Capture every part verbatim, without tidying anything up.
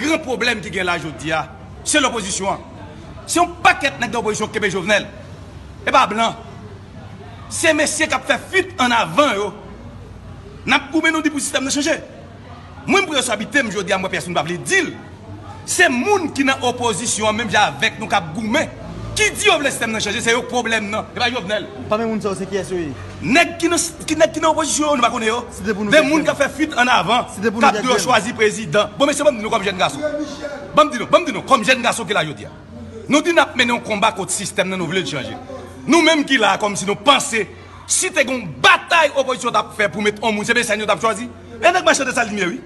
gran pwoblèm ki gen la jodi a, se lopozisyon an. Se yon pakèt nèg nan opozisyon k kenbe Jovenel. E pa blan. Se mesye k ap fè fuit an avan yo. N ap goumen, nou di pou sistèm nan chanje. Mwen, m pran responsabilite m jodi a, m wè pèsonn pa vle di l. Se moun ki nan opozisyon an, menm jan avèk nou, k ap goumen, ki di yo vle sistèm nan chanje, se yo k pwoblèm nan, e pa Jovenel. Pami moun sa yo, se kiyès yo ye? Nèg ki nan, ki, nèg ki nan opozisyon yo, nou pa konnen yo. Site pou nou kèk moun k ap fè fuit an avan, k ap di yo chwazi prezidan. Bon, mesye, ban m di nou kòm jèn gason. Ban m di nou, ban m di nou, kòm jèn gason ki la jodi a. Nou di n ap mennen yon konba kont sistèm nan, nou vle l chanje. Nou menm ki la a, kòmsi nou panse, si te gen yon batay opozisyon t ap fè pou met yon moun, se Mecène yo t ap chwazi. E nèg Machann Desalin ye, wi.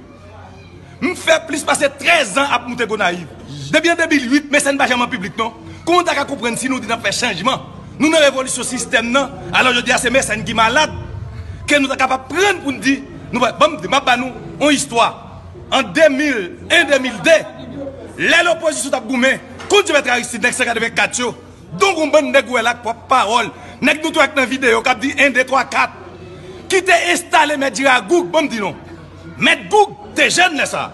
M fè plis pase trèz an ap moute Gonayiv. Depi an de mil uit, Mecène pa janm an piblik, non. Kòman w ta ka konprann si nou di n ap fè chanjman, nou nan revolisyon sistèm nan, alò jodi a se Mecène ki malad, ke nou ta kapab pran pou n di, nou pa, ban m di, m ap ba nou yon istwa. An de mil en, de mil de, lè lopozisyon t ap goumen kont Jovèt Aristide, nèg san katrevenkat yo, donk yon bann nèg ou wè la k pòt pawòl, nèg nou tou wè k nan videyo k ap di en, de, twa, kat, ki te enstale Mèt Jera Goug, ban m di non. Mèt Goug te jèn lè sa a.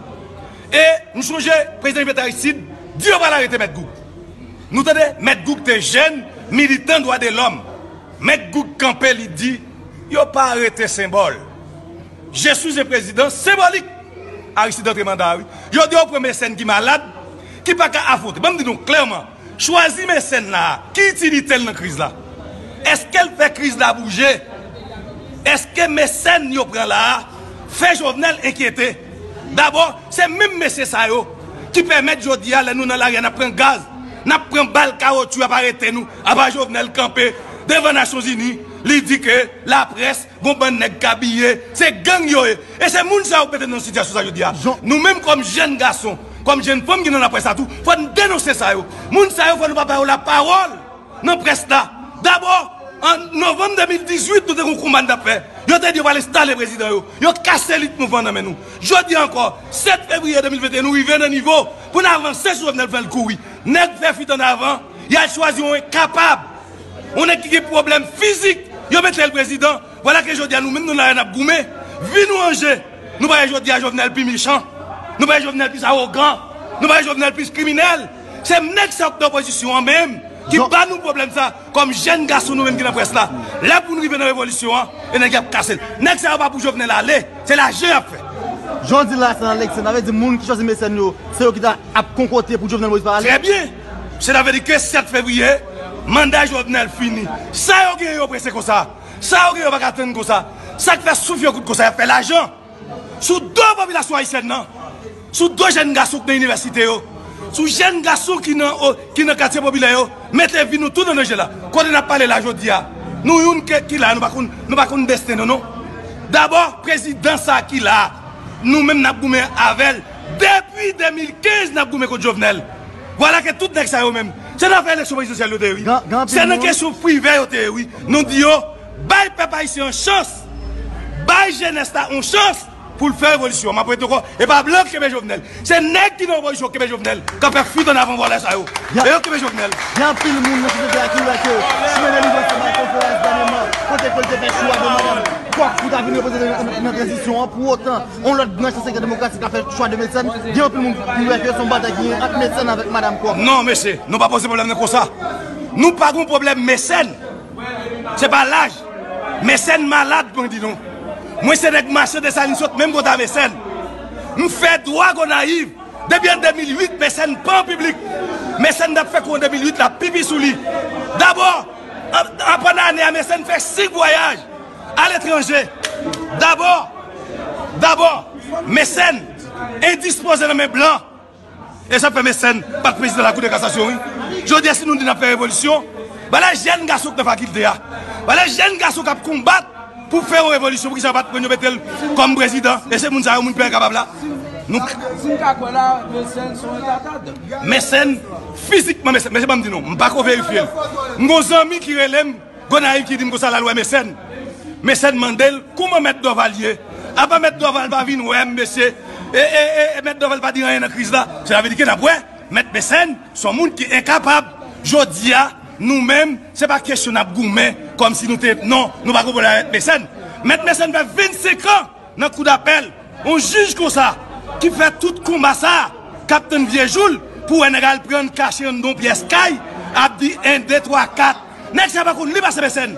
E m sonje prezidan Jovèt Aristide di yo pral arete Mèt Goug. Nou tande, Mèt Goug te jèn, militan dwa de lòm. Mèt Goug kanpe, li di, yo pa arete senbòl. Je suis un président symbolique. Aristide antre manda a, wi. Yo di yo pran Mecène ki malad, ki pa ka afwonte. Ban m di nou klèman, chwazi Mecène la a, ki itilite l nan kriz la? Èske l fè kriz la bouje? Èske Mecène yo pran la a fè Jovenel enkyete? Dabò, se menm mesye sa yo ki pèmèt jodi a, lè nou nan lari a, n ap pran gaz, n ap pran bal, kawotchou, y ap arete nou. Apa Jovenel kanpe devan Nasyonzini, li di ke laprès, gon bann nèg k abiye, se gang yo ye. E se moun sa yo k mete n nan sitiyasyon sa jodi a. Nou menm kòm jèn gason, kòm jèn fanm ki nan laprès la tou, fò n denonse sa yo. Moun sa yo, fò nou pa ba yo lapawòl nan près la. Dabò, an novanm de mil dizuit, nou te gon konba n t ap fè. Yo te di yo pral enstale prezidan yo. Yo kase lit mouvman nan men nou. Jodi a ankò, sèt fevriye de mil venteyen, nou rive nan nivo pou n avanse sou Jovenel, fè l kouri. Nèg fè fuit an avan, y al chwazi yon enkapab, yon nèg ki gen pwoblèm fizik, yo mete l prezidan. Vwala ke jodi a nou menm nou la n ap goumen. Vi nou an je. Nou pa wè jodi a Jovenel pi mechan. Nou pa wè Jovenel pi awogan. Nou pa wè Jovenel pi kriminèl. Se nèg sa yo k nan opozisyon an menm ki ba nou pwoblèm sa. Kòm jèn gason nou menm ki nan près la, lè pou n rive nan revolisyon an, e nèg y ap kase l. Nèg sa yo pa pou Jovenel ale. Se lajan y ap fè. Jan w di la, se nan eleksyon. Sa vle di moun ki chwazi Mecène yo, se yo ki ta ap konkote pou Jovenel Moïse pa ale? Trè byen. Sela vle di ke sèt fevriye, manda Jovenel fini. Sa yo genyen yo prese konsa? Sa yo genyen yo pa ka tann konsa? Sa k fè souf yo kout konsa? Y ap fè lajan sou do popilasyon ayisyèn nan, sou do jèn gason k nan inivèsite yo, sou jèn gason ki nan, o, ki nan katye popilè yo, mete vi nou tout an danje la. Kote n ap pale la jodi a, nou youn ke, ki la, nou pa konn, nou pa konn desten nou, non. Dabò, prezidan sa ki la, nou menm n ap goumen avè l. Depi de mil kenz, n ap goumen kont Jovenel. Vwala ke tout nèg sa yo menm, se nan afè eleksyon prezidansyèl yo te ye, wi. Se nan kesyon privè yo te ye, wi. Nou di yo, bay pèp ayisyen an chans. Bay jenès la yon chans pou l fè revolisyon. M ap repete ankò, e pa blan k kenbe Jovenel. Se nèg ki nan opozisyon k kenbe Jovenel, k ap fè fuit an avan vòlè sa yo. E yo k kenbe Jovenel. Gen anpil moun nan sosyete a ki wè ke Chimène Livrescq te bay konferans dènyèman, kote ke l te fè chwa de madanm Kòk pou ta vin reprezante nan, nan tranzisyon an. Pou otan, yon lòt branch nan sektè demokratik la fè chwa de Mecène. Gen anpil moun ki wè ke se yon batay ki gen ant Mecène avèk madanm Kòk. Non, mesye, nou pa poze pwoblèm nan konsa. Nou pa gon pwoblèm Mecène. Se pa laj. Mecène malad, mwen di nou. Mwen se nèg Machann Desalin, sot menm kote a Mecène. M fè dwa Gonayiv. Depi an de mil uit, Mecène pa an piblik. Mecène t ap fè kou an de mil uit la, pipi sou li. Dabò, an, an pandan ane a, Mecène fè senk vwayaj aletranje. Dabò, dabò, Mecène endispoze nan men blan. E sa fè Mecène pa t prezidan Lakou de Kasasyon, wi. Jodi a, si nou di n ap fè revolisyon, ba lè jèn gason k nan fakilte a, ba lè jèn gason k ap konbat pou fè yon revolisyon, poukisa yo pa t pran yo mete l kòm prezidan? E se moun sa yo, moun peyi kapab la. Nou Si m ka kwè la, Mecène se yon retardad. Mecène, fizikman, Mecène, mesye, ban m di nou, m pa ko verifye l. M gon zanmi ki rele m, Gonayiv ki di m konsa l al wè Mecène. Mecène mande l, kouman Mèt Dorval ye? Apa Mèt Dorval pa vin wè m, mesye? E, e, e, e Mèt Dorval pa di anyen nan kriz la? Sela vle di ke n ap wè Mèt Mecène se yon moun ki enkapab. Jodi a, nou menm, se pa kesyon n ap goumen kòmsi nou te, non, nou pa gon pwoblèm avèk Mecène. Mèt Mecène fè vennsenk an nan kou dapèl, yon jij konsa ki fè tout konba sa a, K ap tann vye jou l pou wè nèg al pran kache anndan yon pyès kay, ap di en, de, twa, kat. Nèg sa pa konn li pase pèsòn.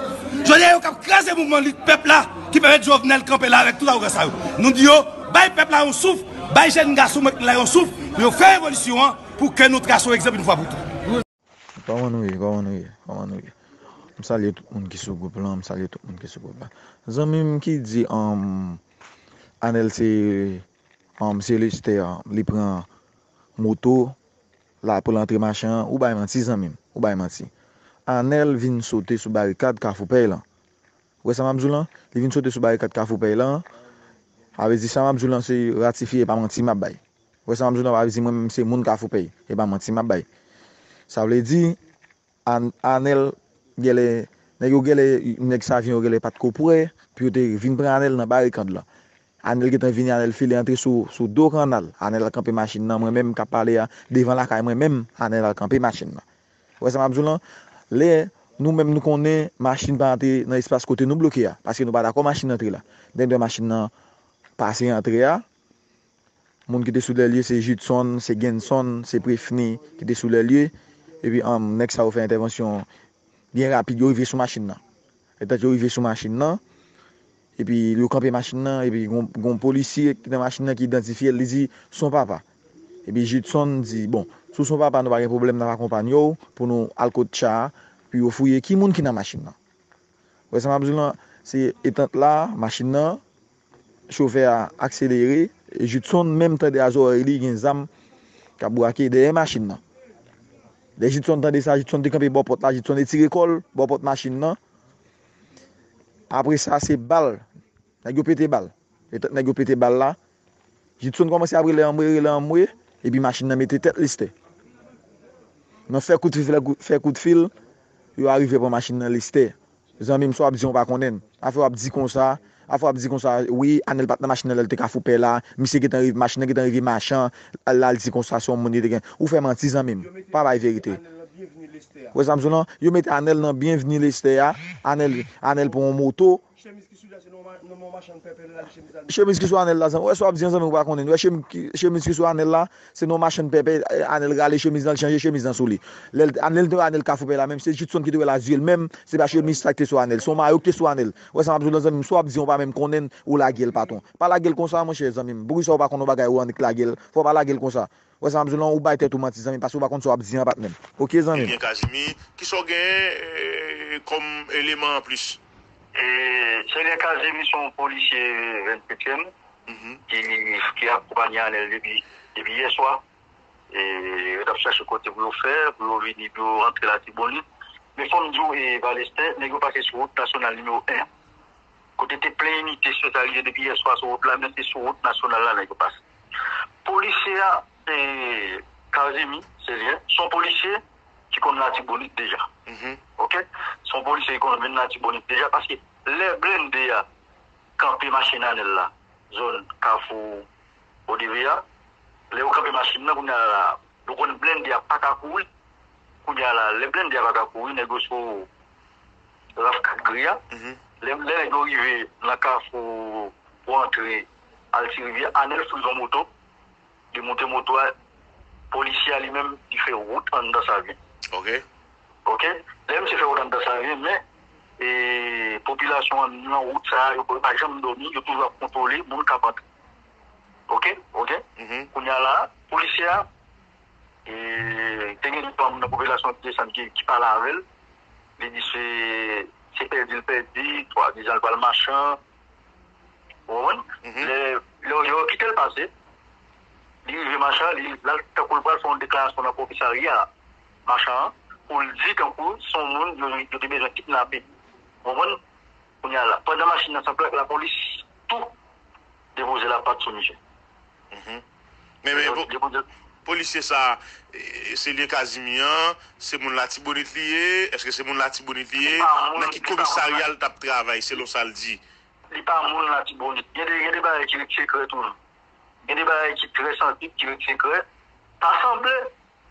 Jodi a, yo k ap kraze mouvman lit pèp la ki pèmèt Jovenel kanpe la avèk tout awogan sa yo. Nou di yo, bay pèp la yon souf, bay jèn gason mèt la yon souf, pou yo fè revolisyon an, pou ke nou trase yon egzanp yon fwa pou tout. Kòman nou ye? Kòman nou ye? Kòman nou ye? M salye tout moun ki sou gwoup lan, m salye tout moun ki sou gwoup la. Zanmi m ki di um, Anèl se um, se Lestè, li pran moto la pou l antre machin an, ou bay manti zanmi m, ou bay manti. Anèl vin sote sou barikad Kafou Pèy lan. Ou wè sa m ap di w lan? Li vin sote sou barikad Kafou Pèy lan. Sa vle di sa m ap di w lan se ratifye, e pa manti m ap bay. Ou wè sa m ap di w lan? Sa vle di mwen menm se moun Kafou Pèy, e pa manti m ap bay. Sa vle di, An- Anèl, gèlè, nèg yo gèlè, nèg Savyen yo gèlè pa t ko prè pou yo te vin pran Anèl nan barikad lan. Anèl gentan vini, Anèl file antre sou, sou do kannal. Anèl al kanpe machin nan, mwen menm k ap pale a, devan lakay mwen menm, Anèl al kanpe machin nan. Ou wè sa m ap di w lan? Lè nou menm nou konnen machin pa antre nan espas kote nou bloke a, paske nou pa dakò machin antre la. Dènye machin nan pase antre a, moun ki te sou lè lye se Judson, se Genson, se Prefny ki te sou lè lye. Epi um, nèg sa yo fè entèvansyon byen rapid, yo rive sou machin nan. Etan yo rive sou machin nan, epi yo kanpe machin nan, epi gon, gon polisye ki nan machin nan ki idantifye l, li di se yon papa. Epi Judson di, bon, si w se yon papa, nou pa gen pwoblèm, n ap akonpanye w pou nou al kot cha a, pou yo fouye ki moun ki nan machin nan. Ou wè sa m ap di w lan? Se etant la, machin nan, chofè a akselere, e Judson menm tande a zòrèy li gen zam k ap brake dèyè machin nan. Lè Judson tande sa, Judson te kanpe bò pòt la, Judson retire kò l bò pòt machin nan. Apre sa, se bal. Nèg yo pete bal. Etan nèg yo pete bal la, Judson kòmanse ap rele anmwe, rele anmwe, epi machin nan mete tèt Lestè. Nan fè kout fil, fè kout, fè kout fil, yo arive pran machin nan Lestè. Zanmi m, sa w ap di an w pa konnen l. Afè w ap di konsa, afè w ap di konsa, wi, Anèl pa t nan machin nan lè l te Kafou Pèy la, misye gentan rive, machin nan gentan rive Machan, l al di konsa se yon moun li te gen. Ou fè manti, zanmi m. Pa bay verite. Ou wè sa m di w lan? Yo mete Anèl nan Byenvni Lestè a, Anèl, Anèl pran yon moto, Chemiz ki sou Anèl la, zanmi. Ou wè sa w ap di an, zanmi, ou pa konnen. Ou wè chemiz ki sou Anèl la, se nan yon machann pèpè, Anèl rale chemiz lan, l chanje chemiz lan sou li. Lè Anèl te wè Anèl Kafou Pèy la, menm se Judson ki te wè l a zye l menm, se pa chemiz sa ki te sou Anèl, se yon mayo ki te sou Anèl. Ou wè sa m ap di w lan, zanmi m, sa w ap di an, ou pa menm konnen l, ou lage l patwon. Pa lage l konsa, monchè, zanmi m. Poukisa ou pa konn yon bagay, ou annik lage l? Fò w pa lage l konsa. Ou wè sa m ap di w lan, ou bay tèt ou manti, zanmi m, paske ou pa konn sa w ap di an, patnè m. Oke, zanmi m. Ebyen, Kazimi, kisa w genyen kòm eleman anplis? E, Sèlyen Kazimi se yon polisye vennsetyèm ki, ki akonpanye Anèl depi, depi yèswa. E, yo t ap chache kote pou yo fè, pou yo vini, pou yo rantre Latibonit. Men fò m di w, e, Valestè, nèg yo pase sou wout nasyonal nimewo en. Kote te plen inite espesyalize depi yèswa sou wout la, men se sou wout nasyonal la nèg yo pase. Polisye a, e, Kazimi, Sèlyen, se yon polisye ki konn Latibonit deja. Oke? Se yon polisye ki konn vin Latibonit deja, paske lè blende a kanpe machin Anèl la, zòn Kafou Odeve a, lè yo kanpe machin nan, kounye a la, yo konn blende a pa ka kouri. Kounye a la, lè blende a pa ka kouri, nèg yo sou raf kat gri a. Lè, lè nèg yo rive nan Kafou pou antre Altirivyè, Anèl friz yon moto, li moute moto a, polisye a li menm, li fè wout anndan Savyen. Oke. Oke? Lè misye fè wout anndan Savyen, men, e, popilasyon an nan wout sa a, yo pa janm dòmi, yo toujou ap kontwole moun k ap antre. Oke? Oke? Kounye a la, polisye a, e, te gen de fanm nan popilasyon ki desann ki, ki pale avè l. Li di se, se pèdi l pèdi, swadizan l pral Machan. Ou konprann? Lè, lè, lè yo kite l pase, li rive Machan, li, l al tankou l pral fè yon deklarasyon nan komisarya Machan an, pou l di tankou se yon moun yo, yo te bezwen kidnape. Ou konprann? Kounye a la, pandan machin nan sot la, lapolis tou depoze lapat sou misye. Men, men, polisye sa, e, Sèlyen Kazimi an, se moun Latibonit li ye? Èske se moun Latibonit li ye? Nan ki komisarya l t ap travay, selon sa l di? Li pa moun Latibonit. Gen de, gen de bagay ki ret sekrè tou. Gen de bagay ki trè sansib, ki ret sekrè. Ta sanble,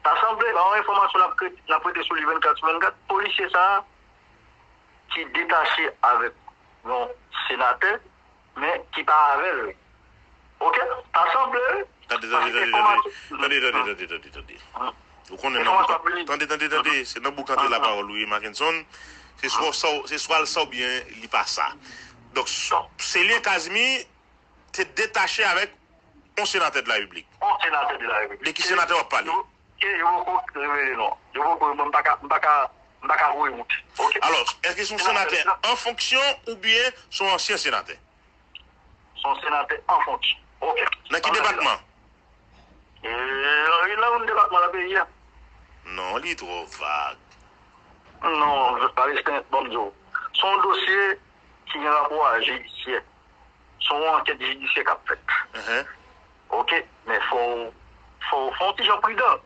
ta sanble, pa yon enfòmasyon n ap, n ap rete sou li vennkat sou vennkat. Polisye sa a, ki detache avèk yon senatè, men ki pa avè l. Oke? Ta sanble, Tande, tande, tande, tande, tande, tande, tande, tande, tande. Ou konnen nan boukante, tande, tande, tande, se nan boukante lapawòl ou ye, Mackenson. Se swa sa w, se swa l sa oubyen li pa sa. Donk, Selyen Casimir te detache avèk yon senatè de la Repiblik. Yon senatè de la Repiblik. De ki senatè w ap pale? Ke yo poko revele non. Yo poko, m pa ka, m pa ka, m pa ka voye wout. Ok? Alò, èske se yon senatè an fonksyon oubyen se yon ansyen senatè? Se yon senatè an fonksyon. Ok. Nan ki depatman? E, nan youn depatman nan peyi a. Non, li twò vag. Non, Palestin, ban m di w. Se yon dosye ki gen rapò a jidisyè. Se yon ankèt jidisyè k ap fèt. Mhm. Ok, men fò, fò, fò w ti jan pridan.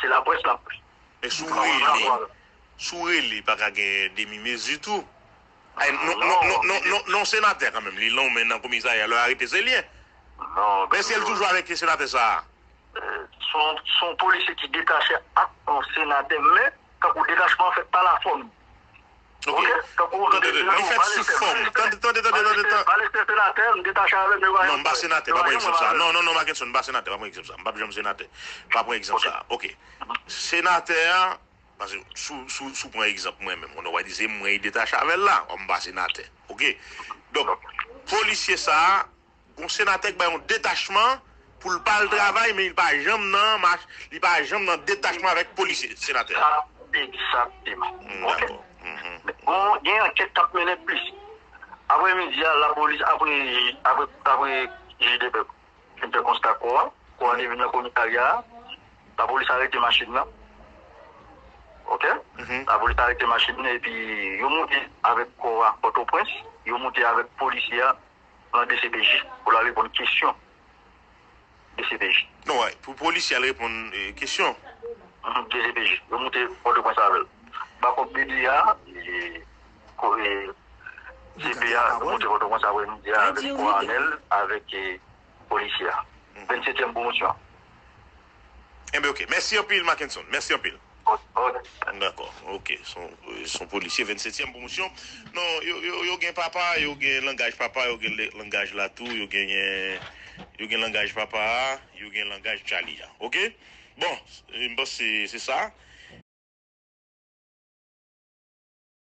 Se laprès l ap. Men si w rele, si w rele, pa ka gen demi mezi tou. Ay, non, non, non, non, non, non, senatè kanmenm, li lan men nan komisarya, lè yo arete Selyen. Men si l toujou avèk senatè sa a. Se yon, se yon polisye ki detache ak yon senatè, men tankou detachman an fèt pa lafòm. Ok. Li fèt sou fòm. Tande, tande, tande, tande, tande. Palestin senatè, m detache avè l, men non, m pa senatè, pa pran egzanp sa. Non, non, non, Mackenson, m pa senatè, pa pran egzanp sa. M p ap janm senatè. Pa pran egzanp sa. Ok. Senatè a, paske sou, sou, sou pran egzanp mwen menm, konnen w a di se mwen ki detache avè l la, m pa senatè. Ok. Donk, polisye sa a, gon senatè k bay yon detachman pou l pa al travay, men li pa janm nan mach, li pa janm nan detachman avèk polisye, senatè. Egzakteman. Mm, ok. Dakò. Mhm. Bon, gen ankèt k ap mennen plis. Aprè midi a, lapolis, apre, apre, apre jij de pèp fin fè konsta kò a, kò a te vin nan komisarya a, lapolis arete machin nan. Ok? Mhm. Lapolis arete machin nan, epi yo moute avèk kò a Pòtoprens, yo moute avèk polisye a nan D C P J pou l al reponn kesyon D C P J. Non, wè, pou polisye al reponn, eh, kesyon. Mhm, D C P J. Yo moute Pòtoprens avè l. Bakòp B D A, e, ko-, e, C P A, yo moute Pòtoprens avè l, avèk koronèl, avèk, e, polisye a. Mhm. Vennsetyèm pwomosyon. Enben, ok. Mèsi anpil, Mackenson. Mèsi anpil. Dakò, ok. Se yon, se yon polisye vennsetyèm pwomosyon. Non, yo, yo, yo gen papa, yo gen langaj papa, yo gen le-, langaj latou, yo genyen, yo gen langaj papa a, yo gen langaj Charlie a. Ok? Bon, m panse se sa.